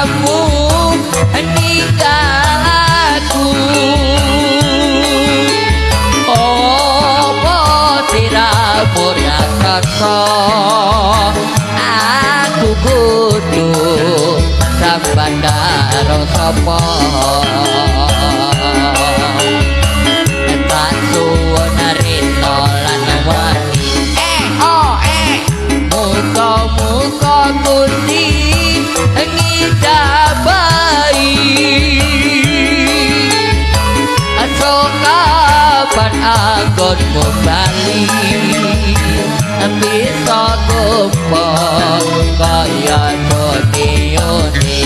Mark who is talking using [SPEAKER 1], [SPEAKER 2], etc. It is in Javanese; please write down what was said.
[SPEAKER 1] Sliramu ninggal aku. Opo sliramu ra kersa aku kudu sambat karo sapa? Tak suwun rino lan wengi, eh oh eh, muga-muga Gusti ngijabahi. Aso kapan anggonmu bali, bisa kumpul kaya.